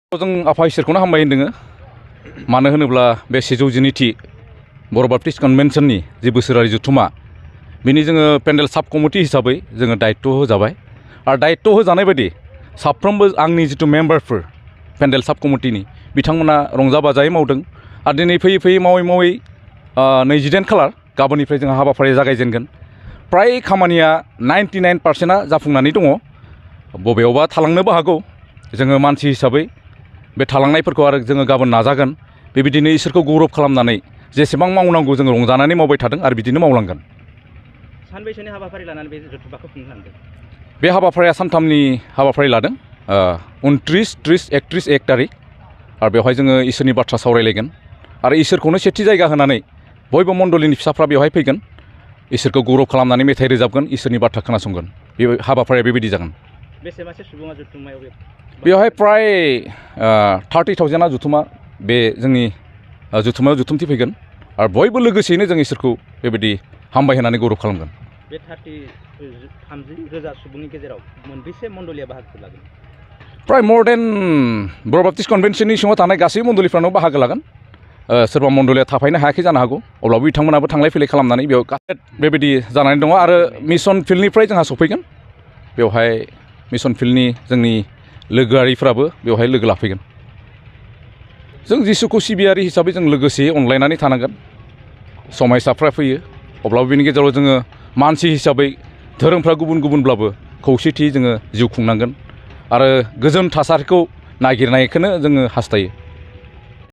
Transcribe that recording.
जों आफा इसोरखौनो हामबाय होनदों मानो होनोब्ला बे 192थि बर' बाप्टिस्ट कन्वेन्शननि जि बोसोरारि जथुमा बिनि जोङो पेन्डेल साब कमिटि हिसाबै जोङो दायित्व होजाबाय आरो दायित्व होजानाय बायदि साफ्रोमबो आंनि जिथु मेम्बारफोर पेन्डेल साब कमिटिनि बिथांमोना रंजा बाजायै मावदों आरो दिनै फैयै फैयै मावै मावै 29 खालार गाबोननिफ्राय जोंहा हाबाफारि जागायजेनगोन फ्राय खामानिया 99%आ जाफुंनानै दङ बबेयावबा थालांनोबो हागौ जोङो मानसि हिसाबै बे थालांनायफोरखौ आरो जोङो गाबोन नाजागोन बेबायदिनो इसोरखौ गौरब खालामनानै जेसेबां मावनांगौ जोङो रंजानानै मावबाय थादों आरो बिदिनो मावलांगोन। सानबैसोनि हाबाफारि लानानै बे जथुम्माखौ खुंनो लांदों? बे हाबाफारिया सानथामनि हाबाफारि लादों 29, 30, 31 1 थारिख आरो बेवहाय जोङो इसोरनि बाथ्रा सावरायलायगोन आरो इसोरखौनो सेथि जायगा होनानै बयबो मण्डलिनि फिसाफ्रा बेवहाय फैगोन इसोरखौ गौरब खालामनानै मेथाइ रोजाबगोन इसोरनि बाथ्रा खोनासंगोन बे हाबाफारिया बेबायदि जागोन। बेसेबांसो सुबुङा जथुम्मायाव बेवहाय प्राय 30,000आ जुथुमा बे जोंनि जुथुमायाव जुथुमथि फैगोन आरो बयबो लोगोसेयैनो जों इसोरखौ बेबायदि हामबाय होनानै गौरब खालामगोन। बे 30,000 सुबुंनि गेजेराव मोनबेसे मण्डलिया बाहागो लागोन? प्राय मर देन बर' बाप्टिस्ट कन्वेन्शननि सिङाव थानाय गासै मण्डलिफ्रानो बाहागो लागोन सोरबा मण्डलिया थाफायनो हायाखै जानो हागौ अब्लाबो बिथांमोनाबो थांलाय फैलाय खालामनानै बेयाव बेबायदि जानानै दङ आरो मिशन फिल्डनिफ्राय जोंहा सफैगोन बेवहाय मिशन फिल्डनि जोंनि लोगोआरिफ्राबो बेवहाय लोगो लाफैगोन। जों जिसुखौ सिबियारि हिसाबै जों लोगोसे अनलायनानै थानांगोन समायसाफ्रा फैयो अब्लाबो बेनि गेजेराव जोङो मानसि हिसाबै धोरोमफ्रा गुबुन गुबुनब्लाबो खौसेथि जोङो जिउ खुंनांगोन आरो गोजोन थासारिखौ नागिरनायखौनो जोङो हास्थायो।